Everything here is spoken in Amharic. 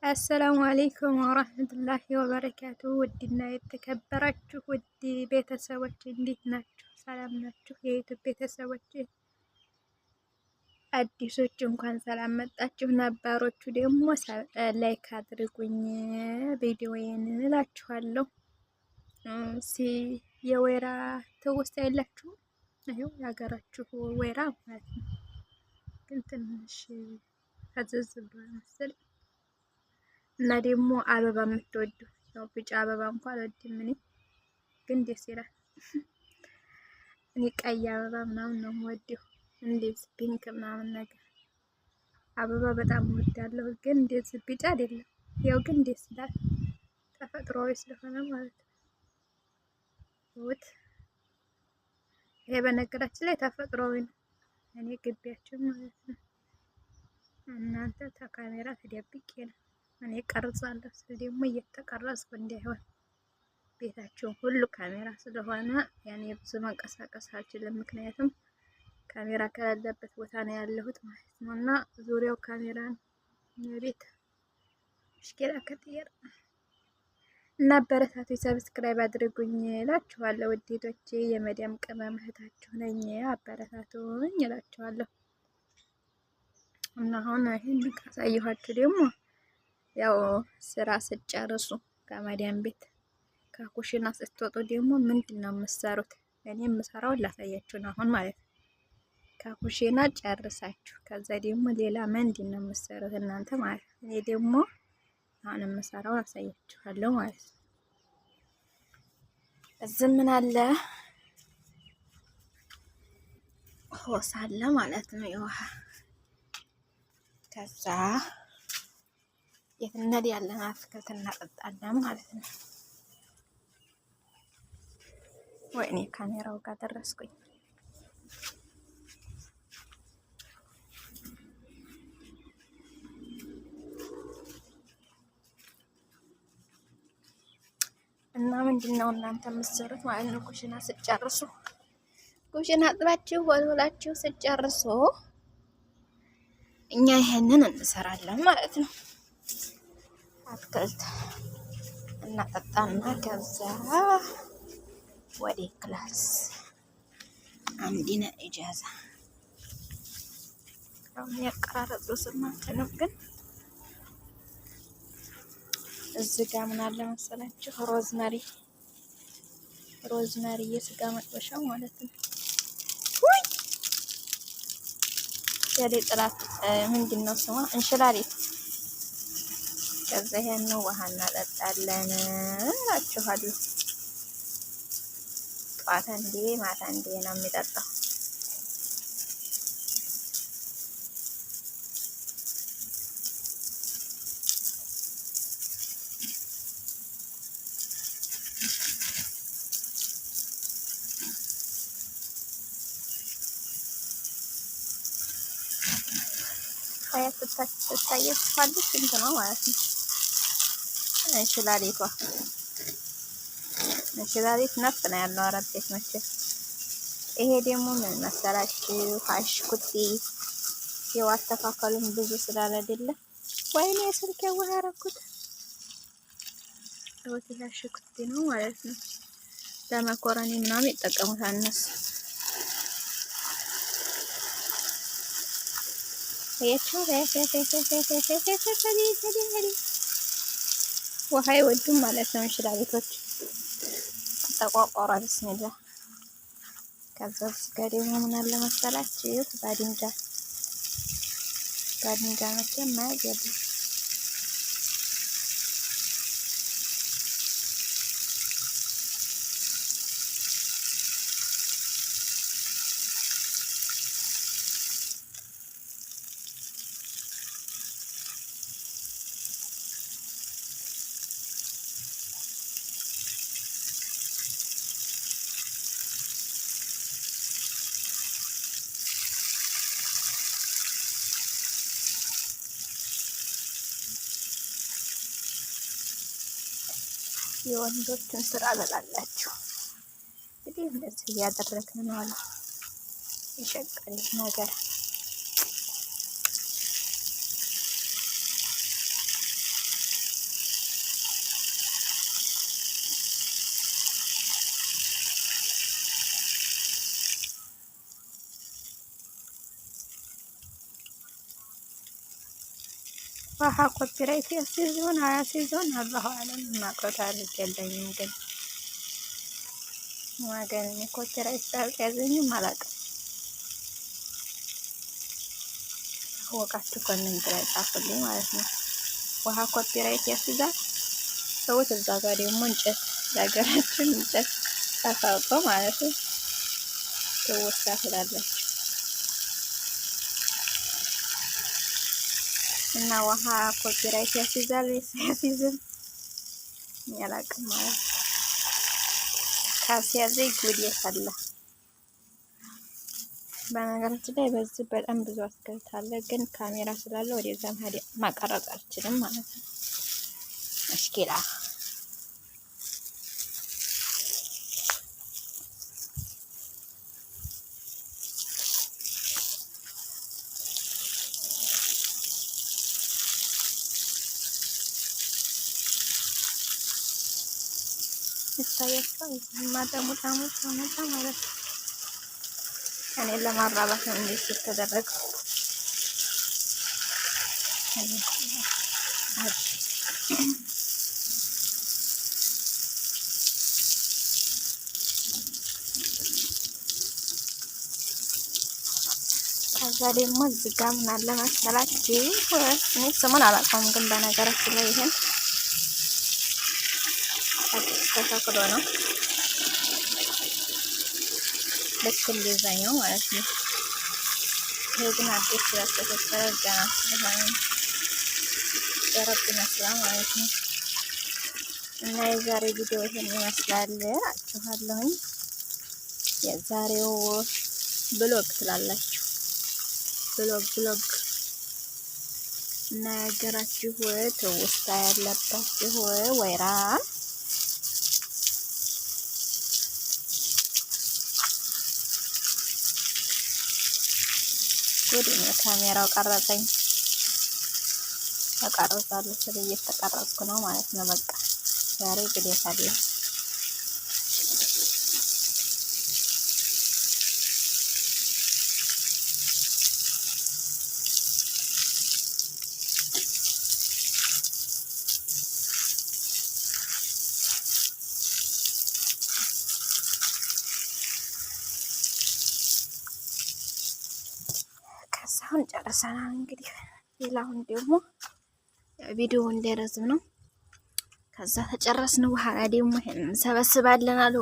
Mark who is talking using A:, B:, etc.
A: السلام عليكم ورحمة الله وبركاته። ውድና የተከበራችሁ ውድ ቤተሰቦች እንዴት ናችሁ? ሰላም ናችሁ? የ YouTube ቤተሰቦች አዲሶች እንኳን ሰላም መጣችሁ። ነባሮቹ ደግሞ like አድርጉኝ ቪዲዮዬን እላችኋለሁ። ሲ የወይራ ትውስታ የላችሁም? ይኸው የሀገራችሁ ወይራ ማለት ነው። ግን ትንሽ ፈዘዝ ብሏል መሰለኝ። እና ደግሞ አበባ የምትወዱ ያው ቢጫ አበባ እንኳን አልወድም እኔ፣ ግን ደስ ይላል። እኔ ቀይ አበባ ምናምን ነው የምወደው፣ እንደዚህ pink ምናምን ነገር አበባ በጣም እወዳለሁ። ግን እንደዚህ ቢጫ አይደለም፣ ያው ግን ደስ ይላል ተፈጥሯዊ ስለሆነ ማለት ነው። ውት ይሄ በነገራችን ላይ ተፈጥሯዊ ነው። እኔ ግቢያችን ማለት ነው። እናንተ ከካሜራ ተደብቄ ነው እኔ ቀርጻለሁ ስል ደግሞ እየተቀረጽኩ እንዳይሆን ቤታቸውን ሁሉ ካሜራ ስለሆነ ያኔ ብዙ መንቀሳቀስ አልችልም። ምክንያቱም ካሜራ ከሌለበት ቦታ ነው ያለሁት ማለት ነው። እና ዙሪያው ካሜራ ነው ቤት مشكلة كثير እና አበረታቱ፣ subscribe አድርጉኝ እላችኋለሁ። ውዴቶቼ የመዲያም ቅመም እህታችሁ ነኝ። አበረታቱኝ እላችኋለሁ። እና አሁን ይሄን ካሳየኋችሁ ደግሞ ያው ስራ ስትጨርሱ ከመዲያም ቤት ከኩሽና ስትወጡ ደግሞ ምንድን ነው የምትሰሩት? እኔ የምሰራውን ላሳያችሁ ነው አሁን ማለት ነው። ከኩሽና ጨርሳችሁ ከዛ ደግሞ ሌላ ምንድን ነው የምትሰሩት እናንተ ማለት ነው። እኔ ደግሞ አሁን የምሰራውን አሳያችኋለሁ ማለት ነው። እዚህ ምን አለ ሆስ አለ ማለት ነው የውሃ ከዛ የት እንሄዳለን? አትክልት እናጠጣለን ማለት ነው። ወይኔ ካሜራው ጋር ደረስኩኝ። እና ምንድን ነው እናንተ የምትሰሩት ማለት ነው? ኩሽና ስትጨርሱ ኩሽና አጥባችሁ ወልወላችሁ ስትጨርሱ እኛ ይሄንን እንሰራለን ማለት ነው። አትክልት እናጠጣና ከዛ ወደ class عندنا إجازة። አሁን ያቀራረጹ ስማችንም ግን እዚህ ጋ ምን አለ መሰላችሁ? rosemary rosemary የስጋ መጥበሻው ማለት ነው። የኔ ጥላት ምንድን ነው ስሟ? እንሽላሊት። ከዛ ይሄን ውሃ እናጠጣለን እላችኋለሁ። ጠዋት አንዴ ማታ አንዴ ነው የሚጠጣው። ትታያችኋለች እንትኗ ማለት ነው። እንሽላሊቷ እንሽላሊት ነፍ ነው ያለው አረብ ቤት መቼም። ይሄ ደግሞ ምን መሰላችሁ? አሽኩቲ የው አተካከሉም ብዙ ስላለ አይደለ? ወይኔ ስልክ ውሃ ያረኩት ይሄ አሽኩቲ ነው ማለት ነው። ለመኮረኒ ምናምን ይጠቀሙታል እነሱ። ውሃ አይወዱም ማለት ነው እንሽላሊቶች። ጠቋቋሯ ብስሚላ። ከዛ እዚህ ጋር ደግሞ ምን አለ መሰላችሁ? ባድንጃን ባድንጃን መቼም መያዝ የለም። የወንዶችን ስራ በላላችሁ። እንግዲህ እንደዚህ እያደረግን ነው አሉ የሸቀሊት ነገር ውሃ copyright ያስይዝ ይሆን አያስይዝ ይሆን الله أعلم። የማውቀው ታሪክ የለኝም፣ ግን ወገን እኔ copyright ያዘኝም አላውቅም። ካወቃችሁ comment ላይ ጻፉልኝ ማለት ነው። ውሃ copyright ያስይዛል። ሰዎች እዛ ጋር ደግሞ እንጨት የሀገራችን እንጨት ተፋውቆ ማለት ነው ትውስታ ትላላችሁ። እና ውሃ copyright ያስይዛል ወይስ አያስይዝም? እኔ አላውቅም ማለት ነው። ካስያዘኝ ጉድ ፈላ። በነገራችን ላይ በዚህ በጣም ብዙ አትክልት አለ፣ ግን ካሜራ ስላለ ወደዛ መሄድ ማቀረጽ አልችልም ማለት ነው። مشكلة ይታያቸዋል። እዚህማ ሙጣ ሙጣ ሙጣ ማለት ነው። እኔን ለማራባት ነው እንዴት የተደረገው። ከዛ ደግሞ እዚህ ጋ ምን አለ መሰላችሁ? እኔ ስሙን አላውቀውም፣ ግን በነገራችን ላይ ይሄን አዲስ ተተክሎ ነው። ልክ እንደዛኛው ማለት ነው። ይሄ ግን አዲስ ስላልተተከለ ገና ስለሆነ ደረቅ ይመስላል ማለት ነው። እና የዛሬ ቪዲዮ ይሄን ይመስላል እላችኋለሁኝ። የዛሬው vlog ትላላችሁ፣ vlog vlog እና የሀገራችሁ ትውስታ ያለባችሁ ወይራ ጉድ ነው። ካሜራው ቀረጸኝ። ተቀርጻለሁ ስል እየተቀረጽኩ ነው ማለት ነው። በቃ ዛሬ ግዴታ አለ። ከዛ አሁን ጨርሰናል። እንግዲህ ሌላውን ደግሞ ቪዲዮ እንዳይረዝም ነው። ከዛ ተጨረስን በኋላ ደግሞ ይሄን እንሰበስባለን አሉ።